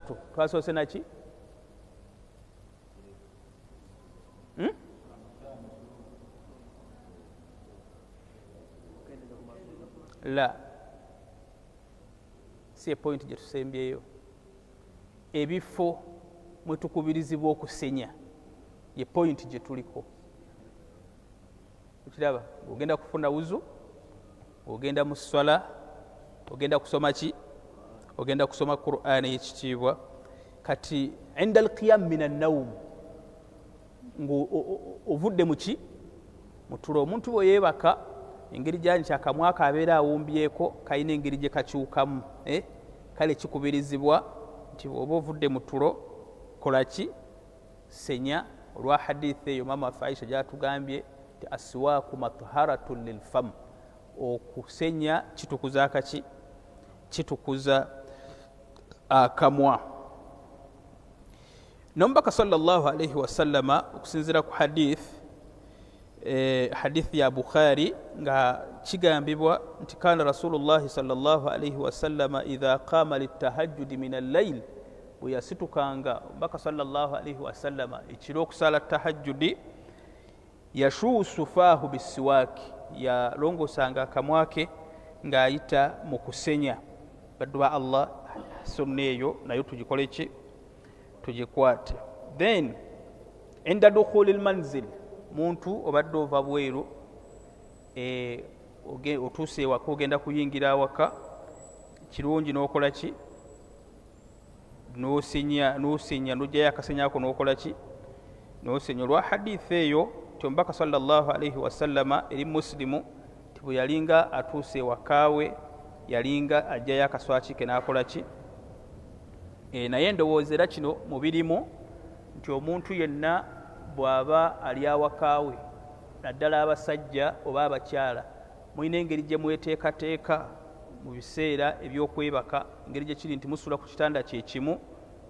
Bisatu. Twasoose naki? Hmm? La, si epointi gye tusembyeyo. Ebifo mwe tukubirizibwa okusenya ye pointi gye tuliko. Okiraba, ogenda kufuna wuzu, ogenda mu swala, ogenda kusoma ki? Ogenda kusoma Qur'ani eyekitiibwa. Kati inda alqiyam min annaum, ngaovudde muki? Mutulo. Omuntu bwe yeebaka, engeri gyali nti akamwa ke abeera awumbyeko kalina engeri gye kakyukamu, eh? Kale kikubirizibwa nti bw'oba ovudde mu tulo, kolaki? Senya, olwa hadithi eyo maama waffe Aisha gyatugambye nti asiwaaku matharatun lilfam, okusenya kitukuza akaki? Kitukuza akamwa. Nomubaka sallallahu alaihi wasallama, okusinziira ku hadith, hadith ya Bukhari, nga kigambibwa nti kana Rasulullahi sallallahu alaihi wasallama idha qama litahajjudi min allail, bwe yasitukanga omubaka sallallahu alaihi wasallama ekiro okusala tahajjudi, yashuusu faahu bisiwaaki, yalongoosanga akamwa ke ng'ayita mu kusenya. Baddu ba Allah, sunna eyo nayo tugikole ki? Tugikwate. Then inda dukhuli lmanzil, muntu obadde ova bweru, otuuse ewaka, ogenda kuyingira awaka, kirungi n'okola ki? N'osenya, n'osenya, n'ojjayo akasenyako, n'okola ki? N'osenya, olwa hadithi eyo ti omubaka sallallahu alaihi wasallama, eri Musilimu, ti bwe yalinga atuuse ewakaawe yalinga ajjayo akaswaki ke n'akola ki? Naye ndowooza era kino mubirimu nti omuntu yenna bw'aba ali awakaawe, naddala abasajja oba abakyala, mulina engeri gye mweteekateeka mu biseera ebyokwebaka, engeri gye kiri nti musula ku kitanda kyekimu.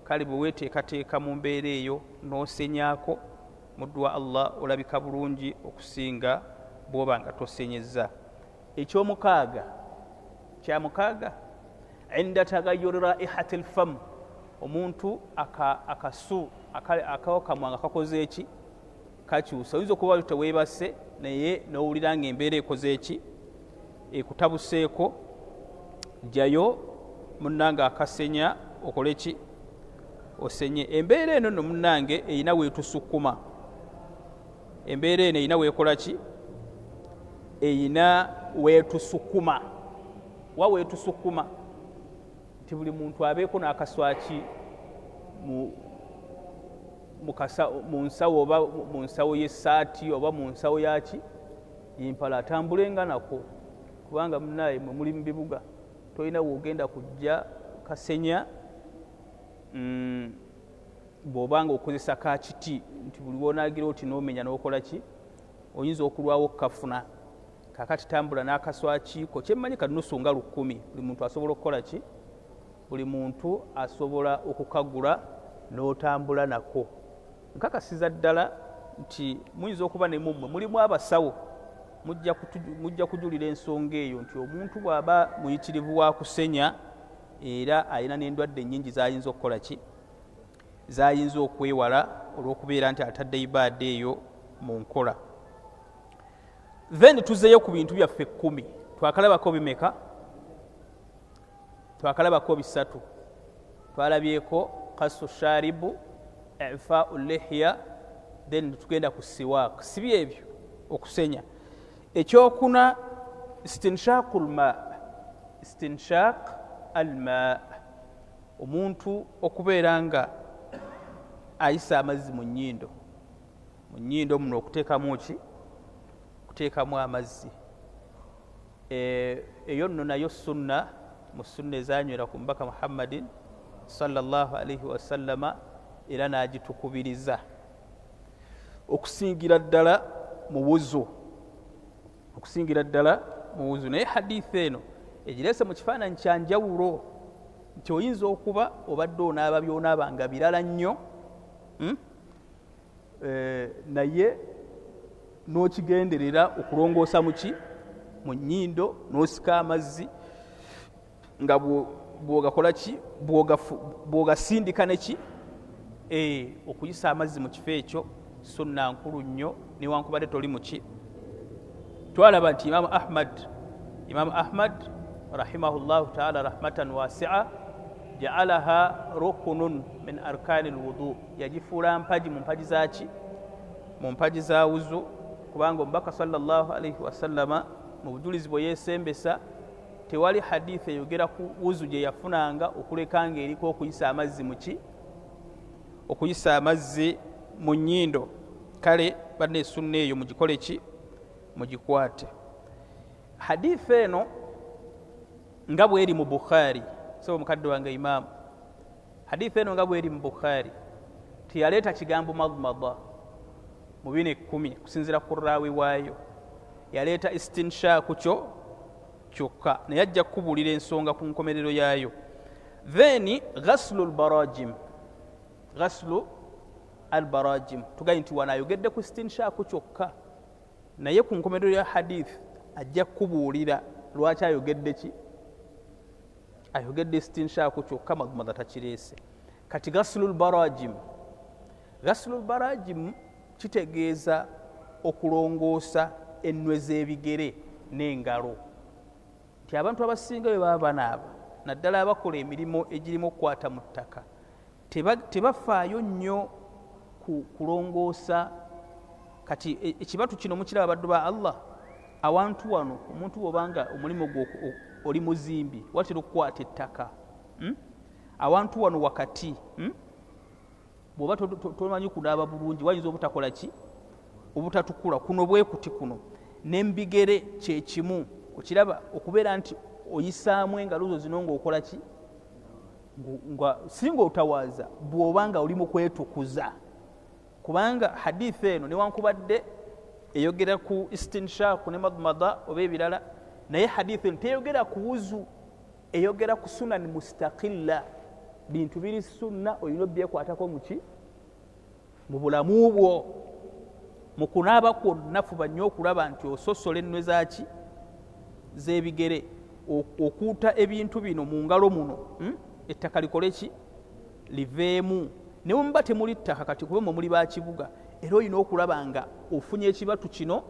Kale bwe weeteekateeka mu mbeera eyo n'osenyaako, muddu wa Allah, olabika bulungi okusinga bw'oba nga tosenyezza. Ekyomukaaga, kyamukaaga, inda tagayuri raihati lfam, omuntu akasu akakamwa nga kakoze eki? Kakyusa. Oyinza okuba teweebase naye n'owulira nga embeera ekoze eki? Ekutabuseeko. Jjayo munnange akasenya, okole ki? Osenye. Embeera eno nno munnange erina weetusukuma. Embeera eno erina weekola ki? Erina weetusukuma. Wa weetusukuma nti buli muntu abeeko n'akaswaki mu nsawo, oba mu nsawo y'essaati, oba mu nsawo yaki yempala, atambulenga nako, kubanga munaye mwe muli mu bibuga tolina woogenda kujja kasenya. Bw'obanga okozesa ka kiti nti buli wonaagira oti n'omenya n'okola ki, oyinza okulwawo okukafuna. Kakati tambula n'akaswakiiko, kyemmanyi kanusu nga 1000, buli muntu asobola okukola ki? Buli muntu asobola okukagula n'otambula nako. Nkakasiza ddala nti muyinza okuba ne mummwe mulimu abasawo, mujja kujulira ensonga eyo nti omuntu bw'aba muyitirivu wa kusenya, era alina n'endwadde nnyingi z'ayinza okukola ki? Z'ayinza okwewala olw'okubeera nti atadde ibaada eyo mu nkola. Then tuzeeyo ku bintu byaffe 10. Twakalabako bimeka? Twakalabako bisatu. Twalabyeko kasu sharibu, ifau lihya, then tugenda ku siwaak. Sibi ebyo? Okusenya. Ekyokuna, istinshaqu lma, istinshaq alma, omuntu okubeera nga ayisa amazzi mu nnyindo, mu nnyindo muno okuteekamu ki? Okuteekamu amazzi. Eyo nno nayo sunna mu sunna ezanywera ku mubaka Muhammadin sallallahu alaihi wasallama, era n'agitukubiriza okusingira ddala mu wuzu, okusingira ddala mu wuzu. Naye hadithi eno egireese mu kifaananyi kya njawulo nti oyinza okuba obadde onaaba byonaaba nga birala nnyo, Naye n'okigenderera okulongoosa muki? Mu nnyindo, n'osika amazzi nga Bwogakola ki? Bwogasindika neki okuyisa amazzi mu kifo ekyo sunna nkulu nnyo, newankubadde toli muki. Twalaba nti Imamu Ahmad rahimahullahu taala rahmatan wasia jaalaha rukunun min arkani lwudu, yagifuula mpagi mu mpagi zaki, mu mpagi za wuzu, kubanga Omubaka sallallahu alaihi wasallama mu bujulizi bwe yesembesa, tewali hadithi eyogera ku wuzu gye yafunanga okuleka nga eriko okuyisa amazzi muki, okuyisa amazzi mu nnyindo. Kale banna, esunna eyo mugikole ki? Mugikwate. Hadithi eno nga bweri mu Bukhari, saba mukadde wange imaamu, hadithi eno nga bweri mu Bukhari teyaleeta kigambo madmada mu bino 10. Kusinziira ku raawi waayo, yaleeta istinshaku kyo kyokka, naye ajja kukubuulira ensonga ku nkomerero yaayo. Then ghaslu lbarajim, ghaslu albarajim, tugaye nti wano ayogedde ku istinshaku kyokka, naye ku nkomerero ya hadith ajja kukubuulira lwaki ayogedde ki, ayogedde istinshaku kyokka, madmada takireese. Kati ghaslu lbarajim, ghaslu lbarajim kitegeeza okulongoosa ennwe z'ebigere n'engalo, nti abantu abasinga bwe baba banaaba, naddala abakola emirimu egirimu okukwata mu ttaka, tebafaayo nnyo ku kulongoosa. Kati ekibatu kino mukiraba, baddu ba Allah, awantu wano omuntu bwobanga omulimu gwo oli muzimbi, watera okukwata ettaka, Awantu wano wakati, Bw'oba tomanyi kunaaba bulungi, wayinza obutakola ki, obutatukula kuno bwe kuti kuno. N'embigere kyekimu, okiraba, okubeera nti oyisaamu engalo zo zino ng'okola ki, nga singa otawaaza bw'oba nga oli mu kwetukuza, kubanga hadithi eno newankubadde eyogera ku istinshaku ne madmada oba ebirala, naye hadithi eno teyogera ku wuzu, eyogera ku sunani mustaqilla, bintu biri sunna olina obyekwatako muki, mu bulamu bwo. Mu kunaaba kwonna fuba nnyo okulaba nti ososola ennwe zaki, z'ebigere, okuuta ebintu bino mu ngalo muno, Ettaka likole ki? Liveemu. Ne bwe muba temuli ttaka kati, kuba mwe muli bakibuga, era olina okulaba nga ofunye ekibatu kino,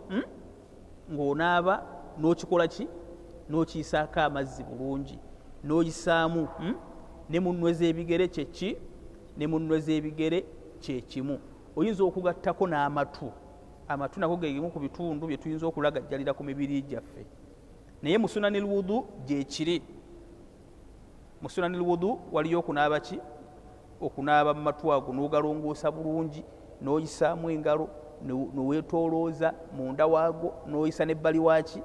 Ng'onaaba n'okikola ki, n'okiyisaako amazzi bulungi, n'oyisaamu, Ne mu nnwe z'ebigere kyeki, ne mu nnwe z'ebigere kyekimu. Oyinza okugattako n'amatu. Amatu nago gegimu ku bitundu bye tuyinza okulagajjalira ku mibiri gyaffe, naye mu sunanil wudu gyekiri. Mu sunanil wudu waliyo okunaaba ki, okunaaba mu matu ago, n'ogalongoosa bulungi, n'oyisaamu engalo, neweetolooza munda waago, n'oyisa nebbali waaki,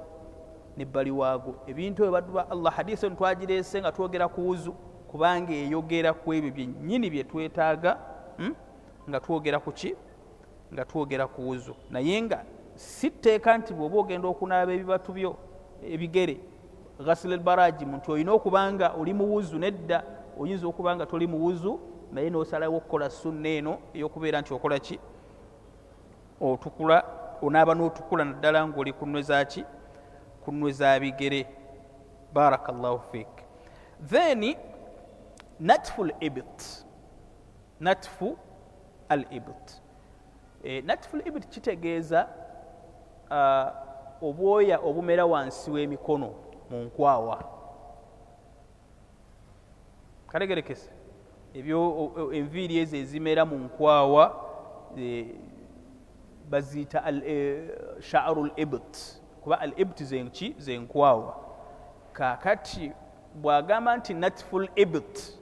nebbali waago. Ebintu ebyo, baddu ba Allah, hadisi eno twagireese nga twogera ku wuzu, kubanga eyogera ku ebyo byennyini bye twetaaga, Nga twogera ku ki? Nga twogera ku wuzu. Naye nga si tteeka nti bw'oba ogenda okunaaba ebibatu byo ebigere, ghasl elbarajimu, nti olina okuba nga oli mu wuzu. Nedda, oyinza okuba nga toli mu wuzu, naye n'osalawo okukola sunna eno ey'okubeera nti okola ki, otukula, onaaba n'otukula, naddala ng'oli ku nnwe zaki, ku nnwe za bigere. Barakallahu fik. Then natfu l ibt, natfu al ibt, natfu l ibt kitegeeza obwoya obumera wansi w'emikono mu nkwawa. Kalegerekese ebyo, enviiri ezo ezimera mu nkwawa baziyita sha'ru l ibt, kuba al ibt zenki, zenkwawa. Kaakati bw'agamba nti natfu l ibt,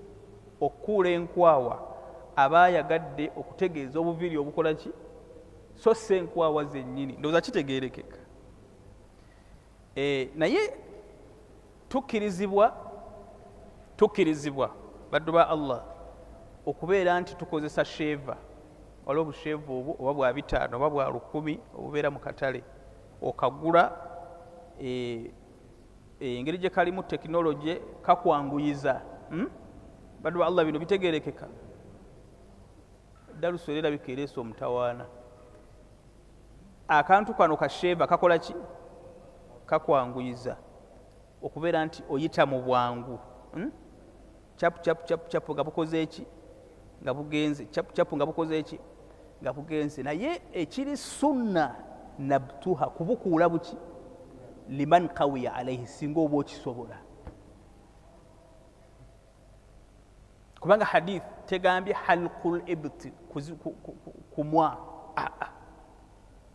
okukuula enkwawa, aba ayagadde okutegeeza obuviiri obukola ki, so si enkwawa zennyini. Ndowooza kitegeerekeka. Naye tukkirizibwa, baddu ba Allah, okubeera nti tukozesa shaver. Waliwo obushaver obwo oba bwa 500 oba bwa 1000 obubeera mu katale, okagula, engeri gye kalimu tekinologi kakwanguyiza, Baddu ba Allah, bino bitegerekeka? Dalusu era erabika ereese omutawaana. Akantu kano kashaver kakola ki? Kakwanguyiza okubeera nti oyita mu bwangu, Chapu chapu chapu chapu nga bukoze eki, nga bugenze. Chapu chapu nga bukoze eki, nga bugenze. Naye ekiri sunna nabtuha, kubukuula buki, liman qawiya alaihi, singa oba okisobola. Kubanga hadith tegambye halqul ibti, kumwa.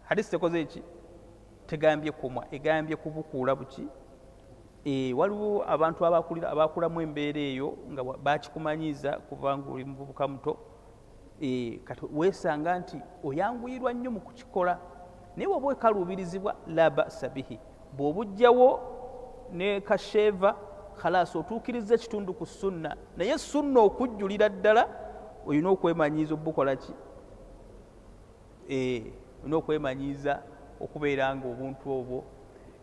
Hadith tekoze eki, tegambye kumwa, egambye kubukuula buki. Waliwo abantu abakulamu embeera eyo nga bakikumanyiiza kuva nga oli muvubuka muto. Kati weesanga nti oyanguyirwa nnyo mu kukikola, naye bw'oba okaluubirizibwa la basa bihi, bw'obujjawo ne kasheeva khalas, otuukiriza ekitundu ku sunna. Naye sunna okujjulira ddala olina okwemanyiiza obukola ki, olina okwemanyiiza okubeera nga obuntu obwo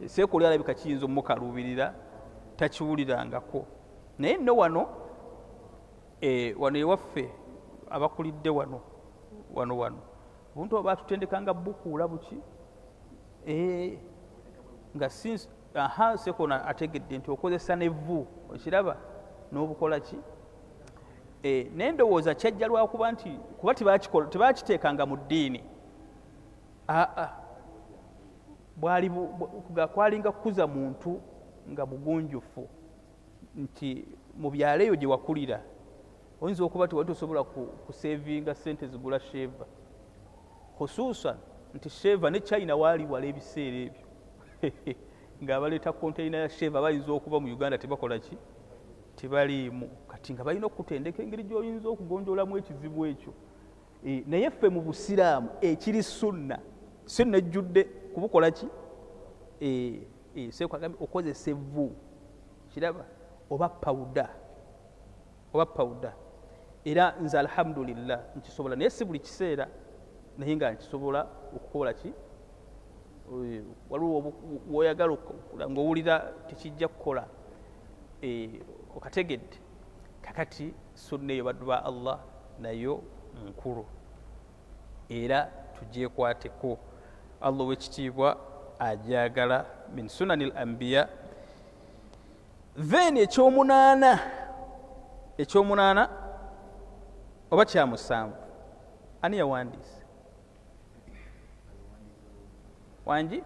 seekoli alabika kiyinza omukaluubirira, takiwulirangako. Naye nno wano wano ewaffe abakulidde wano wano wano obuntu obwo batutendekanga bukuula buki, nga since aha sekona ategedde nti okozesa nevvu, okiraba n'obukola ki. Naye ndowooza kyajja lwakuba nti kuba tebakiteekanga mu ddiini. Aa, bwali kwalinga kukuza muntu nga mugunjufu, nti mu byalo eyo gye wakulira oyinza okuba tewali tosobola kusevinga sente zigula sheva, khususan nti sheva ne China waali wala ebiseera ebyo ng'abaleeta konteina ya sheva bayinza okuba mu Uganda tebakola ki, tebaliimu. Kati nga balina okutendeka engeri gy'oyinza okugonjoolamu ekizibu ekyo. Naye ffe mu busiraamu ekiri sunna, sunna ejjudde kubukola ki, seekagambye okozesa evvu, kiraba, oba pawuda, oba pawuda. Era nze alhamdulillah nkisobola, naye si buli kiseera, naye nga nkisobola okukola ki. Waliwo woyagala ng'owulira tekijja kukola, okategedde. Kakati sunna eyo baddu ba Allah nayo nkulu, era tugyekwateko. Allah owekitiibwa ajagala min sunani l anbiya. Then ekyomunaana oba kyamusanvu, ani yawandiise? Wangi,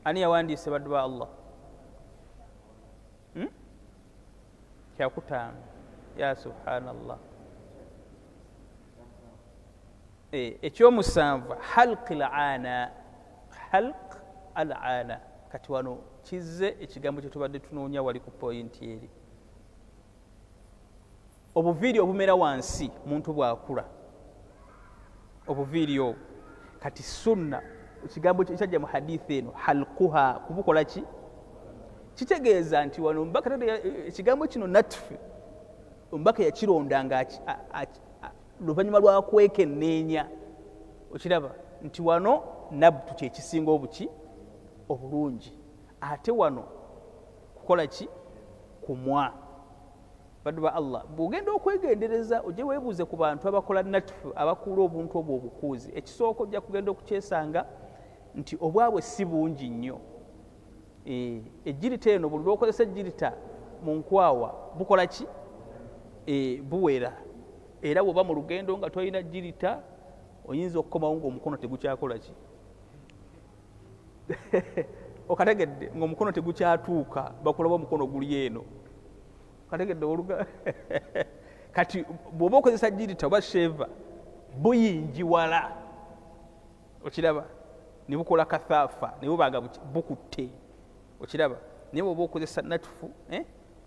ani yawandiise baddu ba Allah? Kyakutaano. Ya subhanallah. Ekyomusanvu halq al-aana, halq al-aana. Kati wano kizze ekigambo kye tubadde tunoonya wali ku pointi eri, obuviiri obumera wansi muntu bw'akula, obuviiri obwo. Kati sunna ekigambo kyajja mu hadithi eno halquha, kubukola ki, kitegeeza nti wano omubaka ekigambo kino natfe omubaka yakirondanga luvannyuma lwa kwekenneenya. Okiraba nti wano nabtu kyekisinga obuki obulungi, ate wano kukola ki, kumwa. Baddu ba Allah, bw'ogenda okwegendereza ojje weebuuze ku bantu abakola natfu, abakuula obuntu obwo obukuuzi. Ekisooka ojja kugenda okukyesanga nti obwabwe si bungi nnyo. Ejjirita eno buli lw'okozesa ejjirita mu nkwawa bukola ki, buwera. Era bw'oba mu lugendo nga tolina jjirita oyinza okukomawo ng'omukono tegukyakola ki, okategedde, ng'omukono tegukyatuuka, bakulaba omukono guli eno, okategedde oluga. Kati bw'oba okozesa jjirita oba sheva buyingiwala, okiraba, ne bukola kathaafa ne buba nga bukutte, okiraba. Naye bw'oba okozesa natufu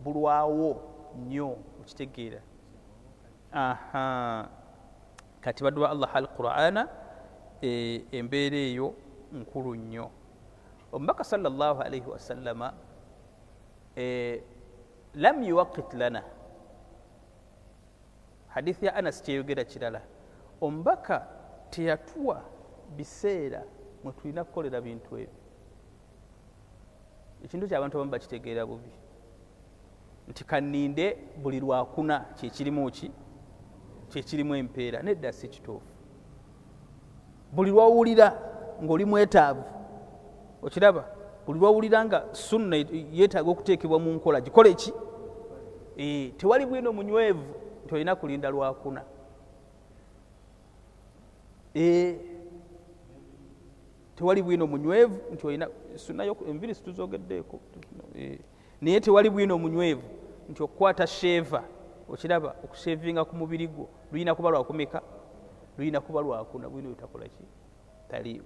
bulwawo nnyo, okitegeera. Aha, kati baddu ba Allah, al qur'ana embeera eyo nkulu nnyo. Omubaka sallallahu alaihi wasallama lam yuwaqit lana, hadithi ya Anas kyeyogera kirala, omubaka teyatuwa biseera mwe tulina kukolera bintu ebyo. Ekintu kyabantu abamu bakitegeera bubi nti kaninde buli lwakuna kyekirimu ki, kyekirimu empeera. Nedda, si kituufu. Buli lwowulira ng'oli mwetaavu, okiraba, buli lwowulira nga sunna yeetaaga okuteekebwa mu nkola, gikole ki, Tewali bwino munywevu nti olina kulinda lwakuna. Tewali bwino munywevu nti olina sunna enviri situzogeddeeko, naye tewali bwino munywevu nti okukwata sheeva, okiraba, okushevinga ku mubiri gwo lulina kuba lwakumeka? Lulina kuba lwakuna. Bwino butakola ki? Taliiwo.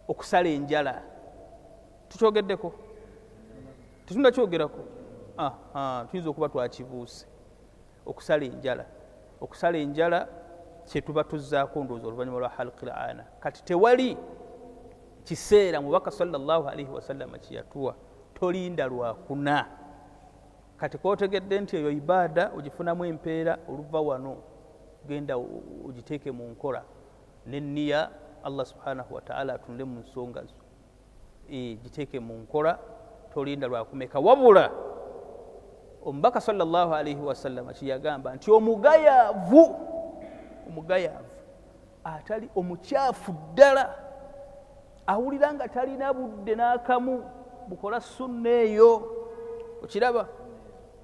Okusala enjala tukyogeddeko? Tetunakyogerako. Tuyinza okuba twakibuuse. Okusala enjala, okusala enjala kyetuba tuzzaako ndowooza oluvannyuma lwa halqil ana. Kati tewali kiseera mubaka sallallahu alaihi wasallama kyeyatuwa, tolinda lwakuna. Kati kotegedde nti eyo ibaada ogifunamu empeera, oluva wano genda ogiteeke mu nkola neniya, Allah subhanahu wataala atunule mu nsonga zo, giteeke mu nkola, tolinda lwakumeka. Wabula omubaka sallallahu alaihi wasallama kyeyagamba nti omugayaavu, omugayaavu atali omukyafu ddala, awulira nga talina budde n'akamu bukola sunna eyo, okiraba,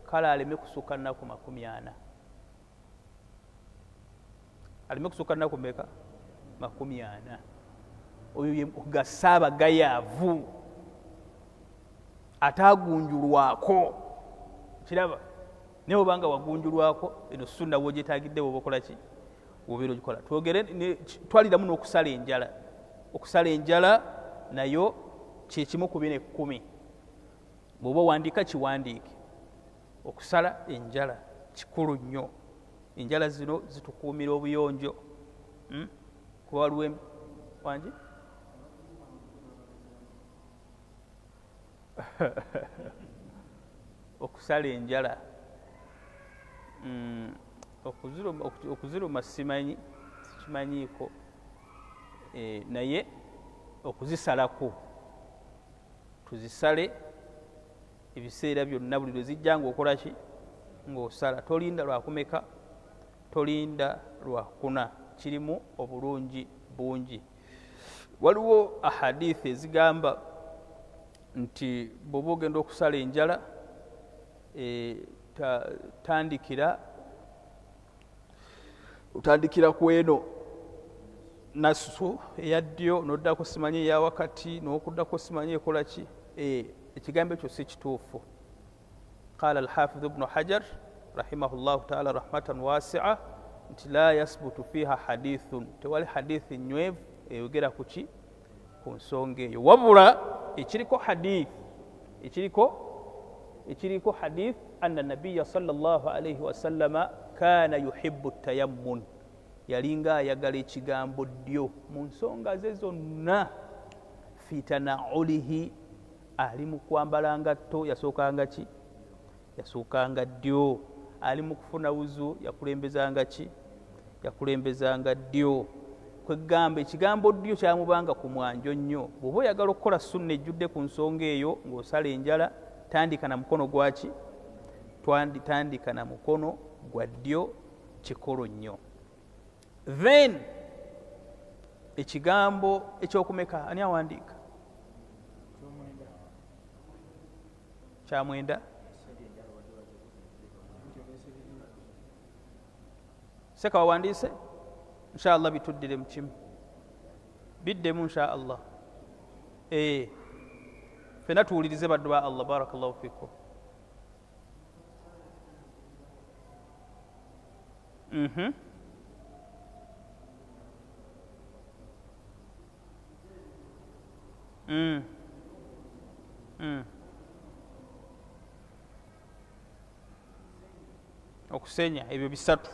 kale aleme kusukka nnaku 40, aleme kusukka nnaku meka? 40. Oyo gassa abagayaavu ataagunjulwako, kiraba, naye obanga wagunjulwako eno sunna wogyetagidde woba okola ki, wobeera ogikola. Twogere twaliramu n'okusala enjala. Okusala enjala nayo kyekimu ku bino 10. Bw'oba owandiika kiwandiike. Okusala enjala kikulu nnyo. Enjala zino zitukuumira obuyonjo, kuba waliwo wangi okusala enjala, okuziruma simanyi, sikimanyiiko, naye okuzisalako tuzisale ebiseera byonna, buli lwe zijja ng'okola ki, ng'osala. Tolinda lwakumeka, tolinda lwakuna. Kirimu obulungi bungi. Waliwo ahadithi ezigamba nti bw'oba ogenda okusala enjala, otandikira ku eno nasu eya ddyo, n'oddako simanyi eya wakati, n'okuddako simanyi ekola ki. Ekigambo ekyo si kituufu. Qala Alhafidhu Ibnu Hajar rahimahullahu taala rahmatan wasia nti la yasbutu fiha hadithun, tewali hadithi nywevu eyogera ku ki, ku nsonga eyo. Wabula ekiriko hadith, ekiriko hadith anna nabiya sallallahu alaihi wasallama kana yuhibbu tayammun, yalinga ayagala ekigambo ddyo mu nsonga ze zonna. Fi tanaulihi, ali mu kwambala ngatto yasookanga ki, yasookanga ddyo. Ali mu kufuna wuzu yakulembezanga ki, yakulembezanga ddyo. Kwegamba ekigambo ddyo kyamubanga ku mwanjo nnyo. Bw'oba oyagala okukola sunna ejjudde ku nsonga eyo ng'osala enjala, tandika na mukono gwaki, tandika na mukono gwa ddyo, kikulu nnyo. Then ekigambo ekyokumeka, ani awandiika? Kyamwenda. Seka wawandiise? Inshallah bituddire mu kimu, biddemu inshallah. Fena tuwulirize baddu ba Allah. Barakallahu fikum. Okusenya ebyo bisatu.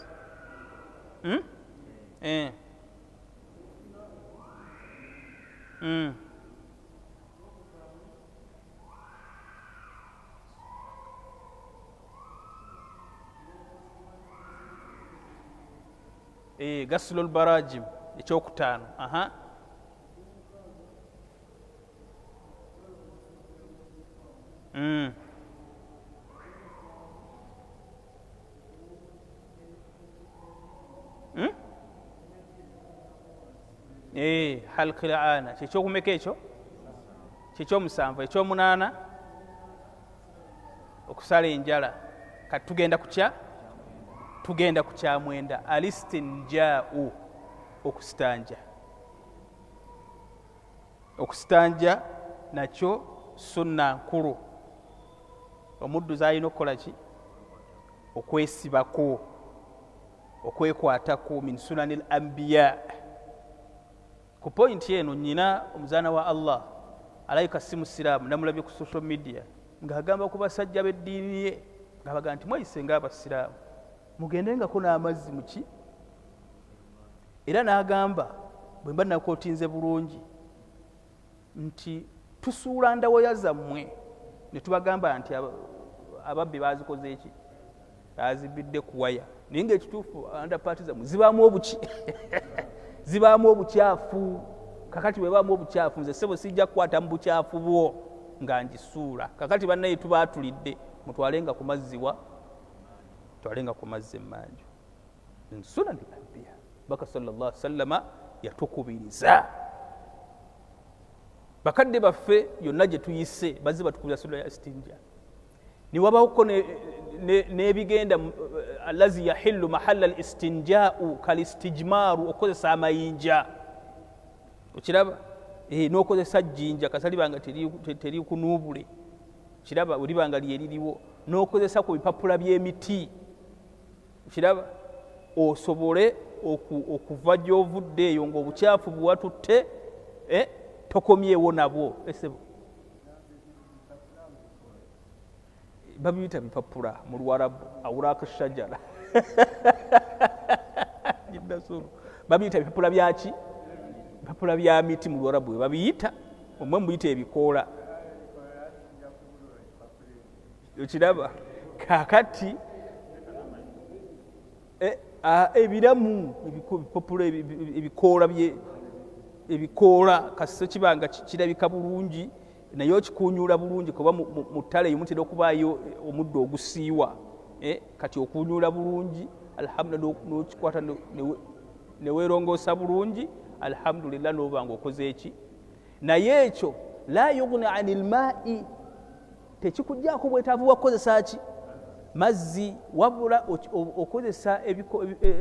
Gasulul barajim ekyokutaano. Aha. Halqil ana kyekyokumeka ekyo kyekyomusanvu. Ekyomunaana okusala enjala. Kati tugenda kukya tugenda ku kyamwenda, alistinjau, okusitanja. Okusitanja nakyo sunna nkulu, omudduzi alina okukola ki? Okwesibako, okwekwatako, min sunani l ambiya. Ku pointi eno, nyina omuzaana wa Allah alayika si musiraamu, namulabye ku social media ng'agamba ku basajja b'eddiini ye, ng'abaga nti mweyise ng'abasiraamu, mugendengako n'amazzi muki. Era n'agamba, bwe mba nakootinze bulungi, nti tusuula ndawoya zammwe ne tubagamba nti ababbi bazikoze eki, bazibidde ku waya, naye ngaekituufu underpant zammwe zibaamu obuki, zibaamu obukyafu. Kakati bwebaamu obukyafu, nze sebo sijja kukwata mu bukyafu bwo nga ngisuula. Kakati bannaye, tubaatulidde, mutwalenga ku mazzi wa, twalenga ku mazzi emmanju. Sunani ambiya, baka sallallahu sallama yatukubiriza, bakadde baffe yonna gye tuyise bazze batukubiriza sunna ya istinja. Niwabawoko n'ebigenda allazi yahillu mahalla al istinjau kalistijmaru, okukozesa amayinja, okiraba, n'okozesa jjinja kasalibanga terikunuubule, kiraba, olibanga lyeririwo, n'okozesa ku bipapula by'emiti, kiraba, osobole okuva gy'ovudde eyo ng'obukyafu bwewatutte tokomyewo nabwo. Esebo babiyita bipapula mu Luwarabu, awuraka shajara, babiyita bipapula byaki? Bipapula bya miti mu Luwarabu bwe babiyita, omwe mubiyita ebikoola, okiraba. Kakati ebiramu ebipapula, ebikoola, ebikoola kasita kibanga kirabika bulungi, naye okikunyula bulungi, kuba mu ttale eyo mutera okubaayo omuddo ogusiiwa. Kati okunyula bulungi, alhamdulillah, n'okikwata neweerongoosa bulungi, alhamdulillah, noba nga okoze eki. Naye ekyo la yugni ani lmai, tekikugjaako bwetaavu bwa kukozesa ki? Mazzi. Wabula okozesa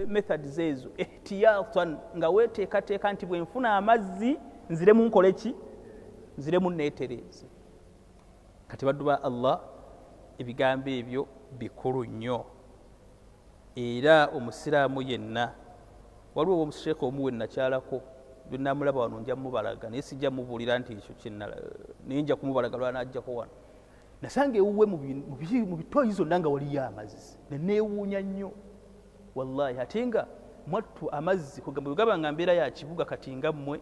methods ezo ihtiyatan, nga weteekateeka nti bwenfuna amazzi nziremu nkole ki? Nziremu neetereeze. Kati baddu ba Allah, ebigambo ebyo bikulu nnyo. Era omusiraamu yenna, waliwo omusheeka omu we nakyalako, lwenamulaba wano nja mubalaga, naye sijja mubuulira nti ekyo, naye nja kumubalaga lwanajjako wano. Nasanga ewuwe mu bitoyi zonna nga waliyo amazzi, neneewuunya nnyo wallahi. Ate nga mwattu amazzi kugamba bwegaba nga mbeera ya kibuga kati nga mmwe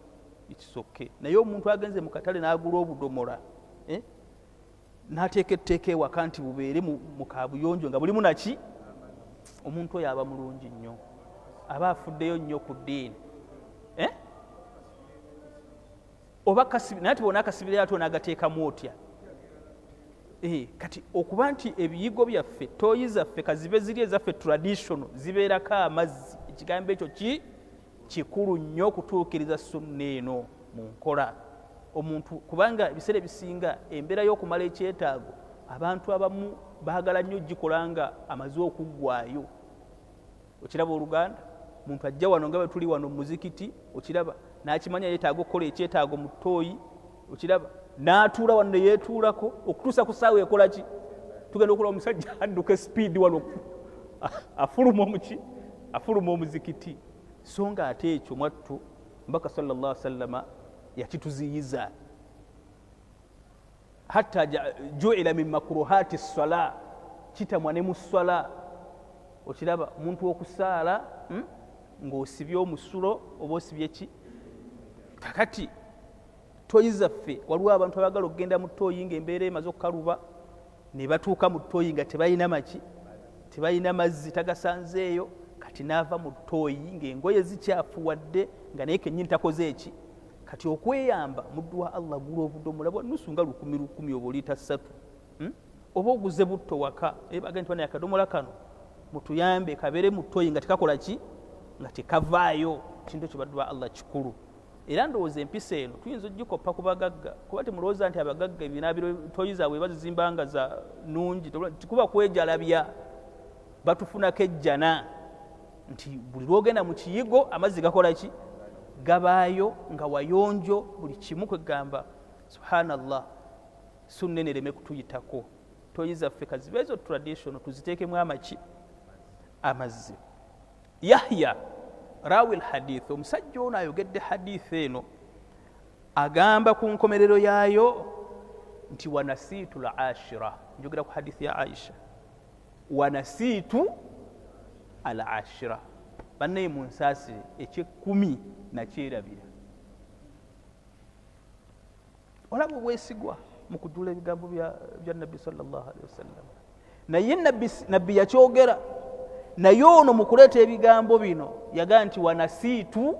ekisokke, naye omuntu agenze mu katale n'agula obudomola, eh? N'ateeka etteeka ewaka nti bubeere mu kabuyonjo nga bulimu naki, omuntu oyo aba mulungi nnyo, aba afuddeyo nnyo ku ddiini, eh? Oba naye tibona akasibirayo ate onaagateekamu otya? Kati okuba nti ebiyigo byaffe, toyi zaffe kazibe ziri ezaffe traditional, zibeerako amazzi, ekigambo ekyo ki kikulu nnyo okutuukiriza sunna eno mu nkola. Omuntu kubanga ebiseera ebisinga embeera y'okumala ekyetaago, abantu abamu baagala nnyo gikola nga amaze okuggwayo, okiraba oluganda. Muntu ajja wano nga bwe tuli wano mu muzikiti, okiraba, n'akimanya yeetaaga okukola ekyetaago mu ttooyi, okiraba, n'atuula wano neyeetuulako okutuusa ku ssaawa ekola ki? Tugenda okulaba omusajja adduka esipiidi wano, afuluma omuki, afuluma omuzikiti. So nga ate ekyo mwattu mbaka sallallahu sallama yakituziyiza, hatta juila min makruhati sala, kitamwa ne mu swala, okiraba, omuntu okusaala ng'osibye omusulo oba osibye ki. Kakati toyi zaffe, waliwo abantu abagala okugenda mu toyi ngaembeera emaze okukaluba, ne batuuka mu toyi nga tebalina maki, tebalina mazzi, tagasanzeeyo. Kati naava mu toyi ng'engoye zikyafuwadde, nga naye kenyini takoze eki. Kati okweyamba, muddu wa Allah, gula obudomola bwa nusu nga lukumi lukumi oba oliita ssatu, Oba oguze butto waka, bagende nti banaye akadomola kano mutuyambe kabeere mu toyi nga tekakola ki, nga tekavaayo. Kintu ekyo, baddu ba Allah, kikulu. Era ndowooza empisa eno tuyinza ogikoppa ku bagagga, kuba temulowooza nti abagagga ebinaabiro toyi zaabwe bazizimba nga za nungi, tikuba kwejalabya. Batufunako ejjana nti buli lwogenda mu kiyigo amazzi gakola ki? Gabaayo nga wayonjo buli kimu. Kwegamba subhanallah, sunna eno ereme kutuyitako. Toyi zaffe kazibe ezo traditional, tuziteekemu amaki? Amazzi. Yahya rawi lhadith, omusajja ono ayogedde hadith eno, agamba ku nkomerero yaayo nti wanasiitu l ashira. Njogera ku hadithi ya Aisha, wanasiitu al ashira. Bannaye munsaasire, ekyekkumi nakyerabira. Olaba obwesigwa mu kujula ebigambo bya Nabbi sallallahu alaihi wasallam. Naye Nabbi yakyogera, naye ono mu kuleeta ebigambo bino yagaa nti wanasiitu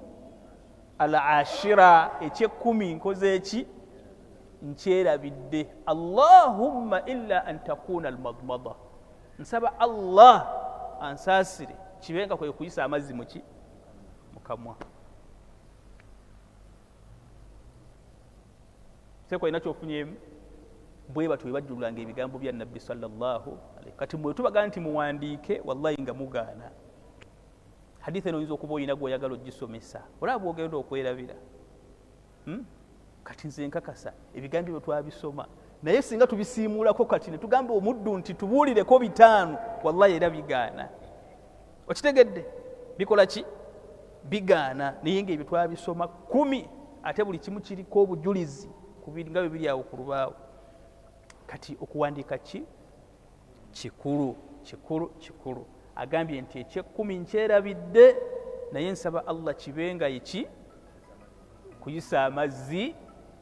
al ashira, ekyekkumi nkoze eki? Nkyerabidde. Allahumma illa an takuna almadmada, nsaba Allah ansaasire kibenga kwe kuyisa amazzi muki? Mukamwa. Seko olina kyofunyemu. Bwe batyo bwe bajjululanga ebigambo bya Nabbi sallallahu. Kati mwe tubaga nti muwandiike, wallahi nga mugaana. Hadith eno oyinza okuba oyina gweoyagala ogisomesa, olaba bwogenda okwerabira. Kati nze nkakasa ebigambo ebyo twabisoma, naye singa tubisiimuulako kati ne tugamba omuddu nti tubuulireko bitaano, wallahi era bigaana. Okitegedde? Bikola ki? Bigaana. Naye nga ebyo twabisoma 10, ate buli kimu kiriko obujulizi nga bwe biri awo ku lubaawo. Kati okuwandiika ki kikulu, kikulu, kikulu. Agambye nti ekyekkumi nkyerabidde, naye nsaba Allah kibe nga eki kuyisa amazzi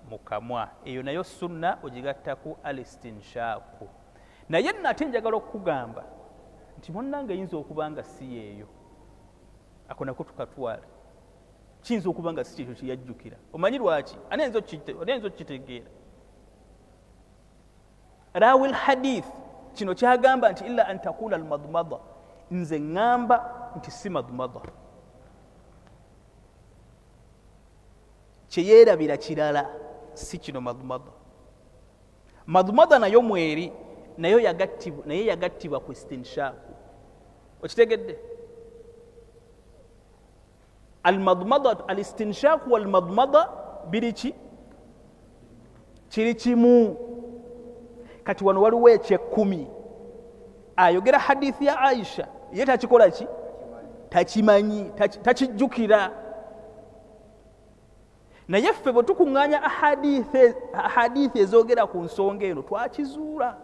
mu kamwa. Eyo nayo sunna ogigattaku alistinshaku. Naye nno ate njagala okukugamba nti munnange eyinza okuba nga si yeeyo. Ako nako tukatwala, kiyinza okuba nga si kyekyo kyeyajjukira. Omanyi lwaki? Ani ayinza okukitegeera? Rawi lhadith kino kyagamba nti illa an takuna almadmada, nze ŋŋamba nti si madmada, kyeyeerabira kirala, si kino madmada. Madmada nayo mweri, nayo yagattibwa, naye yagattibwa ku istinshaku. Okitegedde? Almadmada, alistinshaku walmadmada biri ki? Kiri kimu. Kati wano waliwo ekyekkumi, ayogera hadithi ya Aisha, ye takikola ki? Takimanyi, takijjukira. Naye ffe bwe tukuŋŋaanya ahadithi ezogera ku nsonga eno, twakizuula.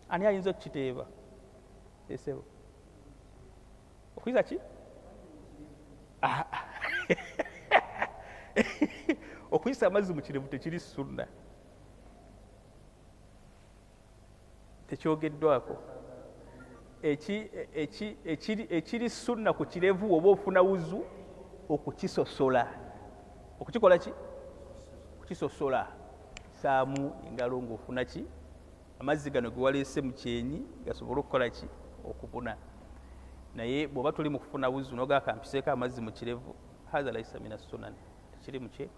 Ani ayinza okukiteeba? Esebo, okuyisa ki? Okuyisa amazzi mu kirevu tekiri sunna, tekyogeddwako. Ekiri sunna ku kirevu, oba ofuna wuzu, okukisosola, okukikola ki? Kukisosola, saamu engalo ng'ofuna ki? Amazzi gano ge waleese mu kyenyi gasobole okukola ki? Okubuna. Naye bw'oba tuli mu kufuna wuzu nogaa kampiseeko amazzi mu kirevu, haza laisa min assunan, tekiri mukye.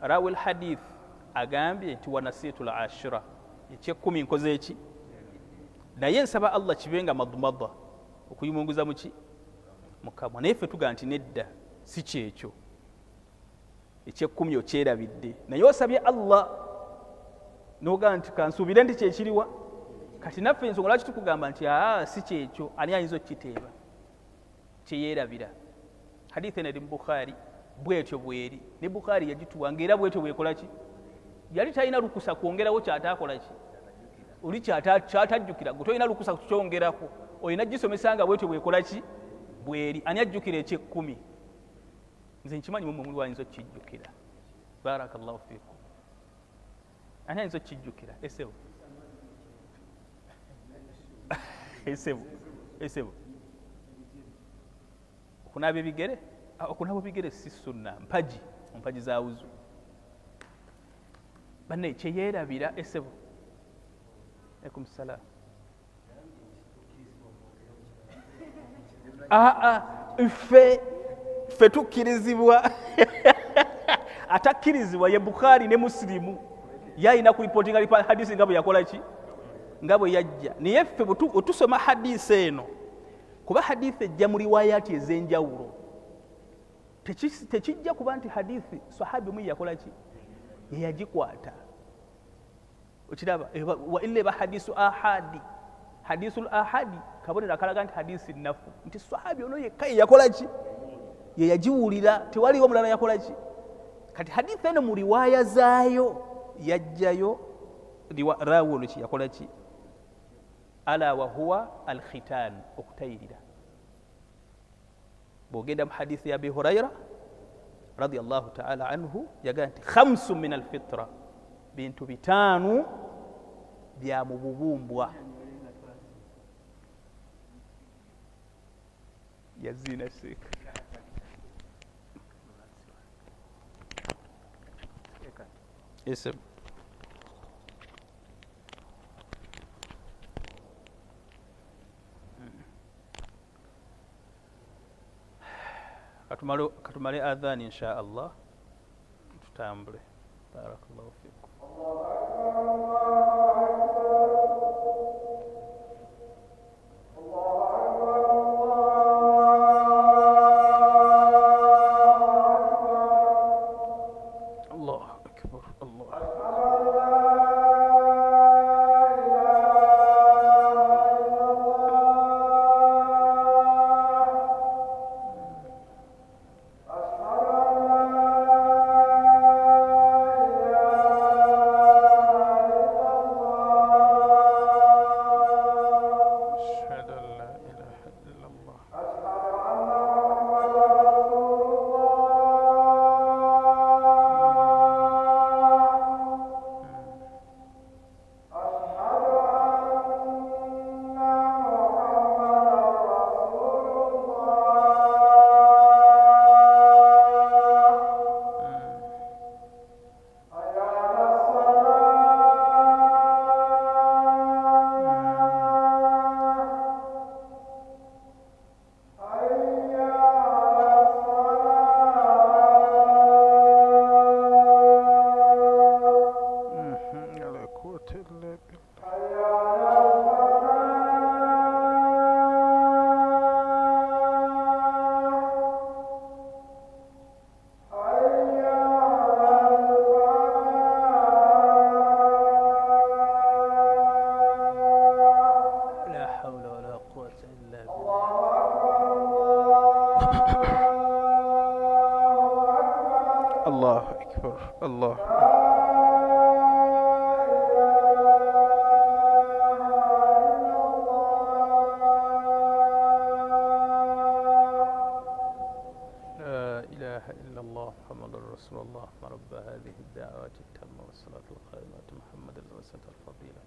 Rawi lhadith agambye nti wanasiitu l ashira, ekyekkumi nkoze eki? Naye nsaba Allah kibe nga madmada, okuyimunguza muki? Mukamwa. Naye ffe tugaa nti nedda, si kyekyo. Ekyekkumi okyerabidde, naye osabye Allah nogaa nti kansuubire nti kyekiriwa. Kati naffe ensonga lwaki tukugamba nti aa si kyekyo? Ani ayinza okukiteeba kyeyeerabira? Hadith eno eri mu Bukhari, bwetyo bweri. Ne Bukhari yagituwa ngaera bwetyo bwekola ki? Yali talina lukusa kwongerawo kyatakola ki? Oli kyatajjukira, gwe tolina lukusa kukyongerako, olina gisomesa nga bwetyo bwekola ki? Bweri. Ani ajjukira ekyekkumi? Nze nkimanyi mumwe muli wayinza okukijjukira. Barakallahu fikum. Ani ayinza okukijjukira? Esebo, esebo, esebo. Okunaaba ebigere? Okunaaba ebigere si sunna, mpagi mpagi za wuzu. Banne kyeyeerabira. Esebo, alaikum salam. Aa, ffe tukkirizibwa. Atakkirizibwa ye Bukhari ne Musilimu. Ye alina kuripotinga hadisi nga bwe yakola ki? Nga bwe yajja. Naye ffe bwe tusoma hadiisi eno, kuba hadiisi ejja mu riwayati ez'enjawulo, tekijja kuba nti hadiisi sahabi omu yakola ki, yeyagikwata. Okiraba, wa illa eba hadisu ahadi, hadisul ahadi kabonero akalaga nti hadiisi nnafu, nti sahabi ono yekka yeyakola ki, yeyagiwulira, tewaliwo mulala yakola ki. Kati hadithi eno mu riwaaya zaayo yajjayo rawi ono kyeyakola ki, ala wahuwa alkhitan, okutayirira. Bwogenda mu hadithi ya Abi Hurayra radiallahu taala anhu, yagaa nti khamsu min alfitra, bintu 5 bya mu bubumbwa. Yazina sheikh. Yes, sir. Katumale adhan insha Allah, tutambule. Barakallahu fikum. Allahu akbar, Allah. أشهد أن لا إله إلا الله. لا قوة إلا بالله. لا حول ولا قوة إلا بالله. الله أكبر، الله. لا إله إلا الله محمد رسول الله. رب هذه الدعوات التامة والصلاة القائمة محمد الوسيلة الفضيلة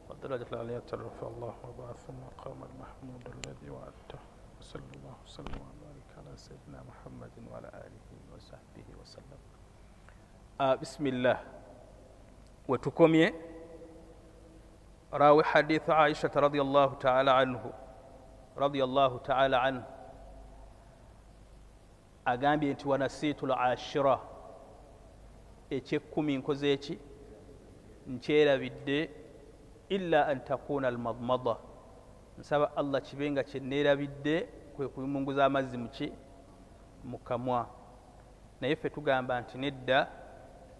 والدرجة العليا ترفع الله وبعث المقام المحمود الذي وعدته. وصلى الله وسلم وبارك على سيدنا محمد وعلى آله وصحبه وسلم. بسم الله. وتكمي راوي حديث عائشة رضي الله تعالى عنه، رضي الله تعالى عنه agambye nti wanasiitu al-ashira, ekyekumi nkoze eki nkyerabidde, illa an takuna al-madmada, nsaba Allah kibe nga kyenneerabidde kwe kuyimunguza amazzi muki mu kamwa. Naye ffe tugamba nti nedda,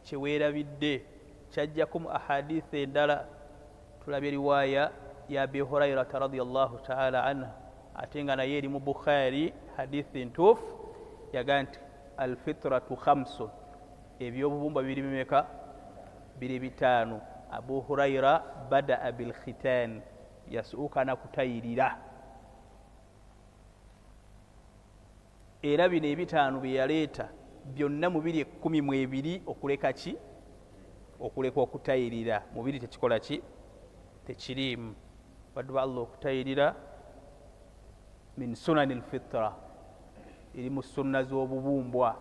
kyeweerabidde kyajjako mu ahadithi endala. Tulabye riwaaya ya Abi Hurairata radiyallahu taala anhu, ate nga naye eri mu Bukhari, hadithi ntuufu, yagaa nti alfitratu khamsun, ebyobubumbwa biri bimeka? Biri 5. Abu Huraira badaa bilkhitan, yasuuka na kutayirira. Era bino 5 bye yaleeta byonna mu biri 12 okuleka ki? Okuleka okutayirira. Mubiri tekikola ki? Tekiriimu. Baddu ba Allah, okutayirira min sunanil fitra, eri mu sunna z'obubumbwa.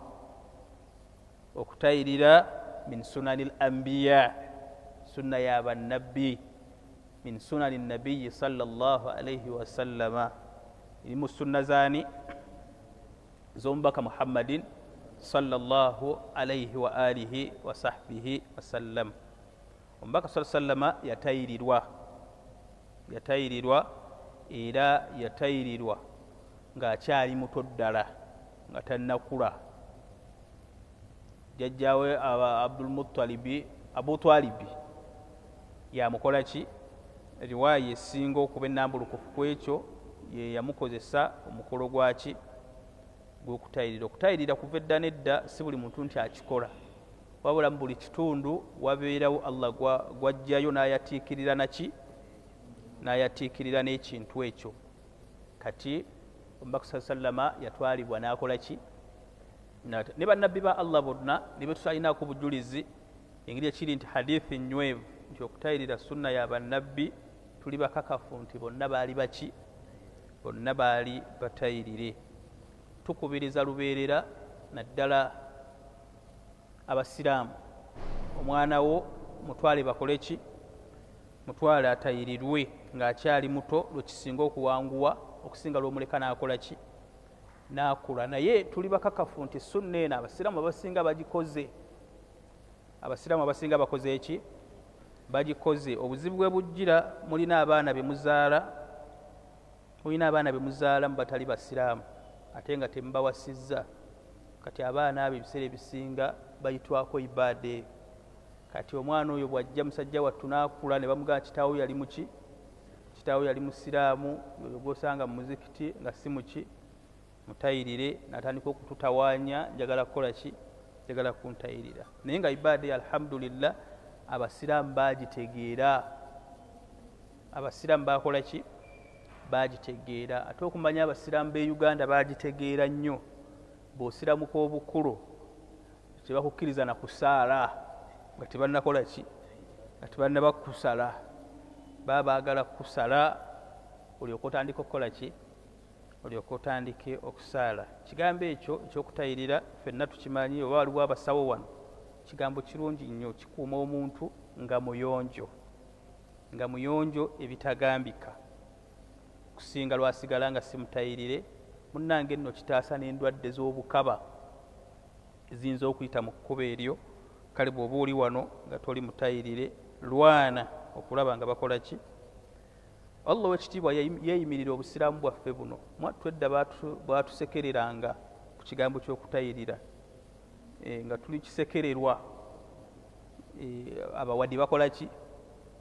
Okutayirira min sunanil anbiya, sunna ya bannabbi, min sunani nabiyyi sallallahu alayhi wasallama, eri mu sunna zaani? Z'omubaka Muhammadin sallallahu alayhi wa alihi wa sahbihi wasallam. Omubaka sallallahu alayhi wasallama yatayirirwa. Yatayirirwa, era yatayirirwa ng'akyali muto ddala, nga tannakula. Jjajjaawe Abdulmutalibi, Abutwalibi yamukola ki? Riwaaya esinga okuba ennambulukufu ku ekyo, ye yamukozesa omukolo gwaki? Gw'okutayirira. Okutayirira kuva edda n'edda, si buli muntu nti akikola, wabula mu buli kitundu wabeerawo Allah gwajjayo n'ayatiikirira naki? N'ayatiikirira n'ekintu ekyo. Kati omubaka saa sallama yatwalibwa n'akola ki? Ne bannabbi ba Allah bonna ne betutalinaako bujulizi, engeri ekiri nti hadithi nywevu nti okutayirira sunna ya bannabbi, tuli bakakafu nti bonna baali baki? Bonna baali batayirire. Tukubiriza lubeerera naddala abasiraamu, omwana wo mutwale bakole ki? Mutwale atayirirwe ng'akyali muto, lwekisinga okuwanguwa okusinga lwomuleka n'akola ki? N'akula. Naye tuli bakakafu nti sunna eno abasiraamu abasinga bagikoze. Abasiraamu abasinga bakoze eki? Bagikoze. Obuzibu bwe bujjira, mulina abaana bemuzaala, mulina abaana bemuzaala mu batali basiraamu, ate nga temubawasizza. Kati abaana abo ebiseera ebisinga bayitwako ibaada eyo. Kati omwana oyo bw'ajja, musajja wattu, n'akula ne bamugamba kitaawo yali muki? Kitaawo yali musiraamu. Oyo gwosanga mu muzikiti nga si muki? Mutayirire, n'atandika okututawaanya, njagala kukola ki? Njagala kuntayirira. Naye nga ibaada eyo, alhamdulillah, abasiraamu bagitegeera. Abasiraamu bakola ki? Bagitegeera. Ate okumanya abasiraamu b'e Uganda bagitegeera nnyo, bw'osiramuka obukulu tebakukkiriza na kusaala nga tebannakola ki? Nga tebannaba kukusala. Baba baagala kukusala olyoka otandika okukola ki? Olyoka otandike okusaala. Kigambo ekyo ekyokutayirira ffenna tukimanyi, oba waliwo abasawo wano? Kigambo kirungi nnyo, kikuuma omuntu nga muyonjo, nga muyonjo ebitagambika, kusinga lwasigala nga simutayirire. Munnange nno kitaasa n'endwadde z'obukaba eziyinza okuyita mu kkubo eryo. Kale bw'oba oli wano nga toli mutayirire, lwana okulaba nga bakola ki? Allah owekitiibwa yeeyimirira obusiraamu bwaffe buno. Mwattu edda bwatusekereranga ku kigambo ky'okutayirira, nga tuli kisekererwa. Abawadi bakola ki?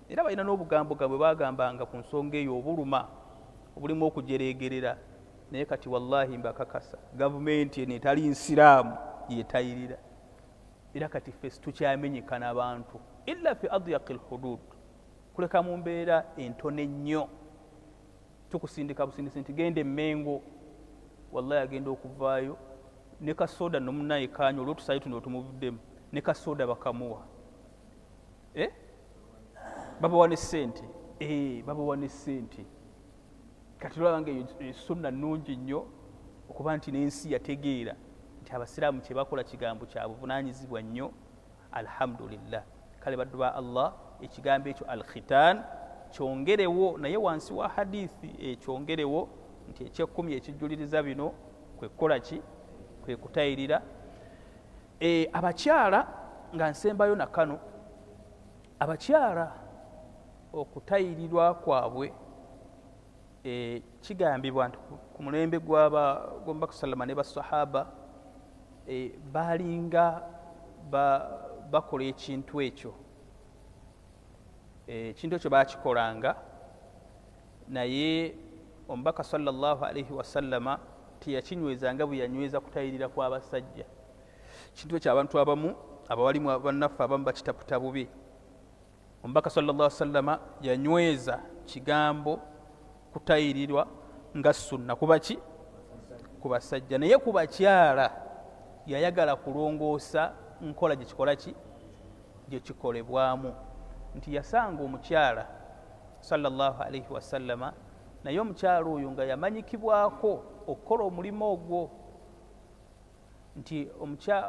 Era balina n'obugambo bwe bagambanga ku nsonga eyo obuluma, obulimu okujeregerera. Naye kati wallahi mbakakasa, gavumenti eno etali nsiraamu yetayirira. Era kati ffe situkyamenyeka n'abantu illa fi adyaqi lhudud, kuleka mu mbeera entono ennyo. Tukusindika busindisi nti genda emmengo, wallahi agenda okuvaayo ne kasoda nomunaye kanya olwotusayi tuno otumuvuddemu, ne kasoda bakamuwa, eh? Babawa ne sente, babawa ne sente. Kati olaba nga eyo sunna nnungi nnyo, okuba nti n'ensi yategeera nti abasiraamu kye bakola kigambo kya buvunaanyizibwa nnyo. Alhamdulillah. Kale baddu ba Allah, ekigambo ekyo alkhitan kyongerewo, naye wansi wa hadithi ekyongerewo nti ekyekkumi ekijjuliriza bino kwe kukola ki? Kwe kutayirira. Abakyala, nga nsembayo nakano, abakyala okutayirirwa kwabwe, kigambibwa nti ku mulembe gw'omubaka sallama ne basahaba, baalinga bakola ekintu ekyo. Ekintu ekyo bakikolanga, naye omubaka sallallahu alaihi wasallama teyakinyweza nga bwe yanyweza kutayirira kw'abasajja. Kintu ekyo abantu abamu, abawalimu bannaffe abamu, bakitaputa bubi. Omubaka sallallahu alaihi wasallama yanyweza kigambo kutayirirwa nga sunna kuba ki? Ku basajja. Naye ku bakyala yayagala kulongoosa nkola gyekikola ki? Gyekikolebwamu. Nti yasanga omukyala sallallahu alaihi wasallama, naye omukyala oyo nga yamanyikibwako okukola omulimu ogwo, nti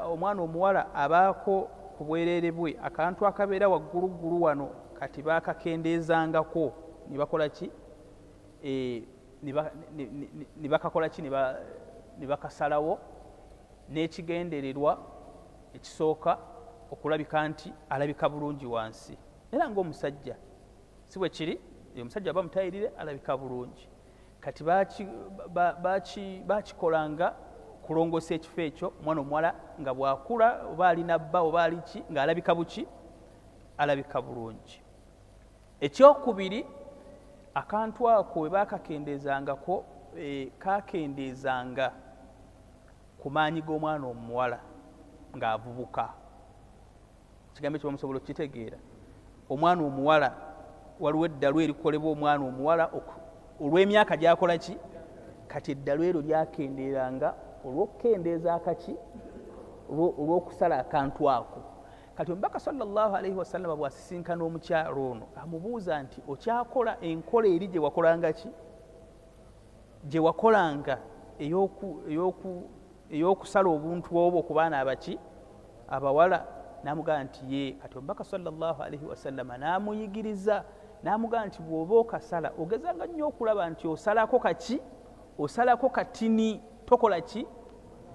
omwana omuwala abaako ku bwereere bwe akantu akabeera wagguluggulu wano. Kati bakakendeezangako ne bakola ki? Ne bakakola ki? Ne bakasalawo n'ekigendererwa ekisooka okulabika nti alabika bulungi wansi, era ng'omusajja si bwe kiri. Omusajja aba mutayirire alabika bulungi. Kati bakikolanga kulongoosa ekifo ekyo, omwana omuwala nga bwakula oba alina bba oba aliki ng'alabika buki, alabika bulungi. Ekyokubiri, akantu ako we baakakendeezangako, kakendeezanga ku maanyi g'omwana omuwala ng'avubuka. Ekigambo ekyo bamusobola okukitegeera. Omwana omuwala, waliwo eddalu erikolebwa omwana omuwala olw'emyaka gy'akola ki, kati eddalu eryo lyakendeeranga olw'okukendeeza akaki, olw'okusala akantu ako. Kati omubaka sallallahu alaihi wasallama bw'asisinkana omukyalo ono amubuuza nti okyakola enkola eri gye wakolanga ki, gye wakolanga ey'okusala obuntu obwo ku baana abaki abawala? N'amugamba nti ye. Kati omubaka sallallahu alaihi wasallama n'amuyigiriza, n'amugamba nti bw'oba okasala ogezanga nnyo okulaba nti osalako kaki, osalako katini, tokola ki,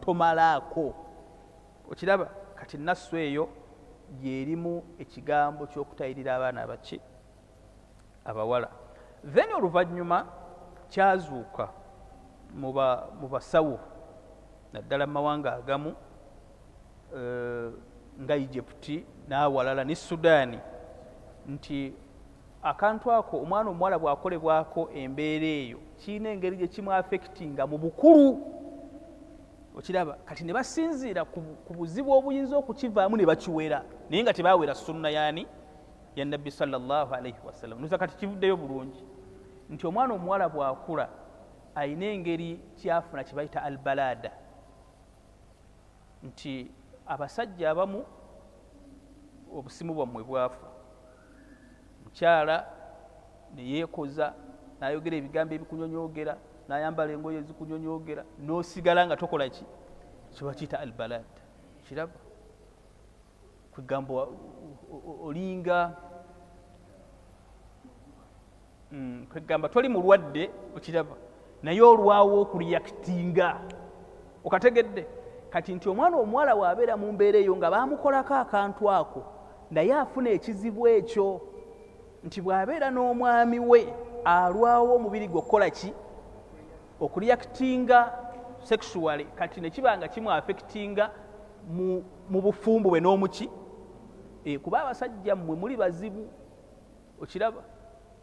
tomalaako. Okiraba? Kati nassu eyo y'erimu ekigambo ky'okutayirira abaana abaki abawala. Then oluvannyuma kyazuuka mu basawo naddala mu mawanga agamu, nga Egypt n'awalala ne Sudaani, nti akantu ako omwana omuwala bw'akolebwako embeera eyo kirina engeri gye kimu affectinga mu bukulu. Okiraba? Kati ne basinziira ku buzibu obuyinza okukivaamu ne bakiwera, naye nga tebawera sunna yaani ya Nabbi sallallahu alaihi wasallam. Nusa kati kivuddeyo bulungi nti omwana omuwala bw'akula ayina engeri kyafuna kye bayita albalada, nti abasajja abamu obusimu bwammwe bwafa, mukyala ne yeekoza n'ayogera ebigambo ebikunyonyoogera, n'ayambala engoye ezikunyonyoogera, n'osigala nga tokola ki, kiba kiyita albalad. Kiraba kwegamba olinga kwegamba toli mulwadde, okiraba, naye olwawo okureactinga. Okategedde? Kati nti omwana omuwala bw'abeera mu mbeera eyo nga baamukolako akantu ako, naye afuna ekizibu ekyo nti bw'abeera n'omwami we alwawo omubiri gwe okukola ki, okureactinga sexually. Kati ne kiba nga kimu affectinga mu bufumbo bwe n'omuki. Kuba abasajja mmwe muli bazibu. Okiraba?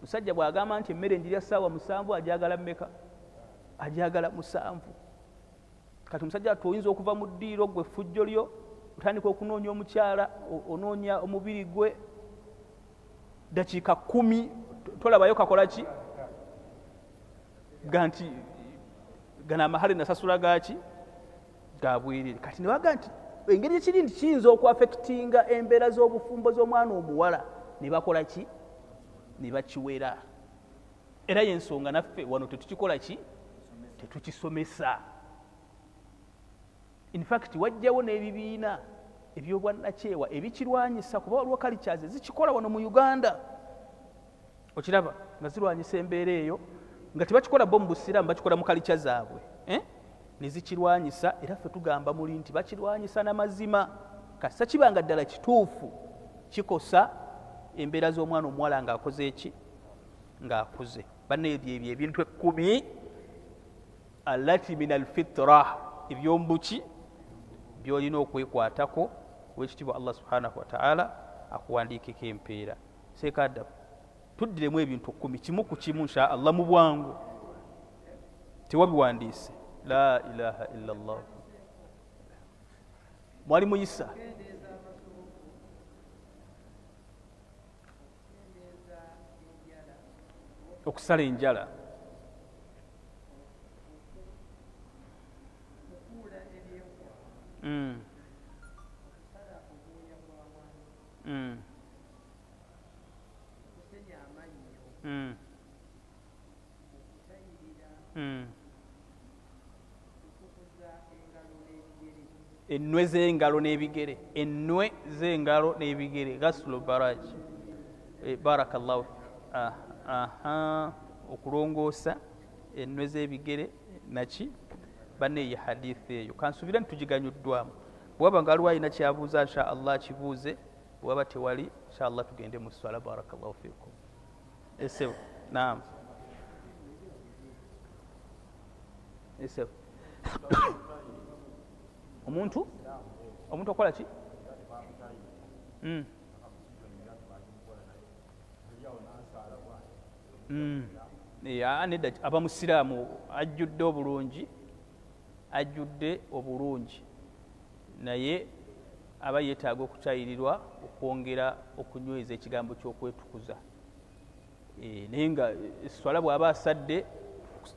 Musajja bw'agamba nti emmere njirya ssaawa 7, ajagala mmeka? Ajagala 7. Kati omusajja ati oyinza okuva mu ddiiro gwe effujjo lyo otandika okunoonya omukyala, onoonya omubiri gwe dakiika 10 tolabayo kakola ki, ga nti gano amahale nasasula gaki ga bwerere. Kati ne baga nti engeri ekiri nti kiyinza okuaffectinga embeera z'obufumbo z'omwana omuwala, ne bakola ki, ne bakiwera. Era y'ensonga naffe wano tetukikola ki, tetukisomesa. In fact wajjawo n'ebibiina eby'obwannakyewa ebikirwanyisa, kuba waliwo cultures ezikikola wano mu Uganda. Okiraba nga zirwanyisa embeera eyo, nga tebakikola bo mu busiraamu, bakikola mu culture zaabwe, ne zikirwanyisa. Era ffe tugamba muli nti bakirwanyisa n'amazima, kasita kiba nga ddala kituufu kikosa embeera z'omwana omuwala ng'akoze eki, ng'akuze. Banne ebyo ebintu 10 allati min alfitra, ebyombuki by'olina okwekwatako. Owekitiibwa Allah subhanahu wa ta'ala akuwandiikeko empeera. Seekadda tuddiremu ebintu 10 kimu ku kimu insha Allah mu bwangu. Tewabiwandiise. La ilaha illa Allah. Mwali muyisa okusala enjala, Ennwe z'engalo n'ebigere, ennwe z'engalo n'ebigere, ghaslu baraj. Barakallahu. Aha, okulongoosa ennwe z'ebigere naki. Banne ye hadithi eyo kansubire nti tugiganyuddwamu. Bwaba nga waliwo alina kyabuuza, insha Allah kibuuze, bwaba tewali insha Allah tugende mu swala. Barakallahu fikum. Esebo. Naam, omuntu omuntu okukola ki? Nedda, aba musiraamu ajjudde obulungi, ajjudde obulungi, naye aba yeetaaga okukyayirirwa okwongera okunyweza ekigambo ky'okwetukuza. Naye nga eswala bw'aba asadde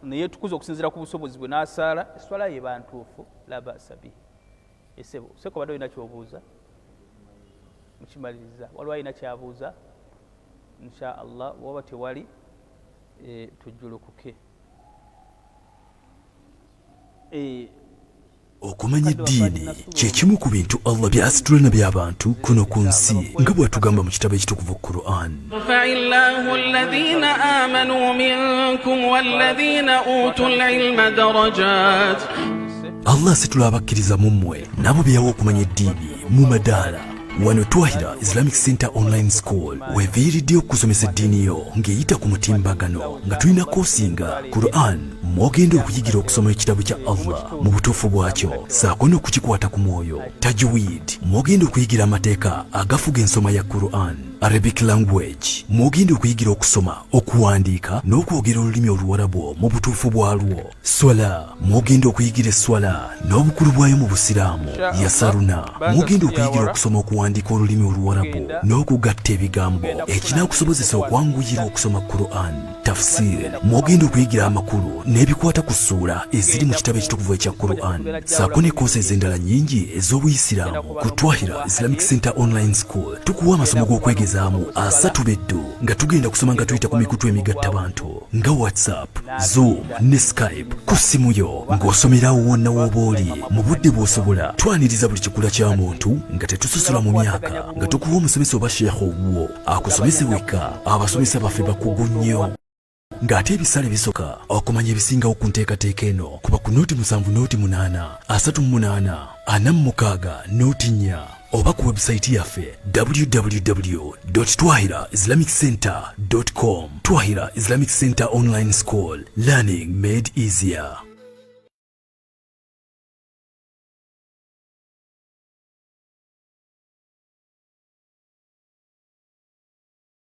neyetukuza okusinziira ku busobozi bwe n'asaala eswala ye bantuufu, la basa bihi. Esebo seko badde olina kyobuuza, mukimaliriza. Waliwo alina kyabuuza? Insha Allah waba tewali, tujjulukuke. Okumanya eddiini kye kimu ku bintu Allah by'asitula nabyo abantu kuno ku nsi, nga bw'atugamba mu kitabo ekitukuvu Quran. Yarfa'illahu alladhina amanu minkum walladhina utul ilma darajat. Allah asitula abakkiriza mu mmwe n'abo be yawa okumanya eddiini mu madaala. Wano Twahira Islamic Center Online School weviiriddeyo okukusomesa eddiini yo ng'eyita ku mutimbagano, nga tulina koosi nga Quran mw'ogenda okuyigira okusoma ekitabo kya Allah mu butuufu bwakyo ssaako n'okukikwata ku mwoyo, Tajweed mw'ogenda okuyigira amateeka agafuga ensoma ya Quran, Arabic language mw'ogenda okuyigira okusoma, okuwandiika n'okwogera olulimi Oluwarabu mu butuufu bwalwo, Swala mwogenda okuyigira esswala n'obukulu bwayo mu Busiraamu, Yasaruna mwogenda okuyigira okusoma, okuwandiika olulimi Oluwarabu n'okugatta ebigambo ekinaakusobozesa okwanguyirwa okusoma Quran, Tafsir mwogenda okuyigira amakulu n'ebikwata ku ssuula eziri mu kitabo ekitukuvu ekya Quran, ssaako ne koosi ez'endala nnyingi ez'Obuyisiraamu. Ku Twahira Islamic Center Online School tukuwa amasomo g'okwegezaamu 30 beddu, nga tugenda kusoma nga tuyita ku mikutu emigatta bantu nga WhatsApp, Zoom ne Skype ku ssimu yo, ng'osomerawo wonna w'oba oli mu budde bw'osobola. Twaniriza buli kikula kya muntu nga tetusosola mu myaka, nga tukuwa omusomesa oba sheekha owuwo akusomese wekka. Abasomesa baffe bakugu nnyo, ng'ate ebisale bisoka. Okumanya ebisingawo ku nteekateeka eno, kuba ku 07 08 38 46 04 oba ku webusayiti yaffe www twahira islamic center com. Twahira Islamic Center Online School, learning made easier.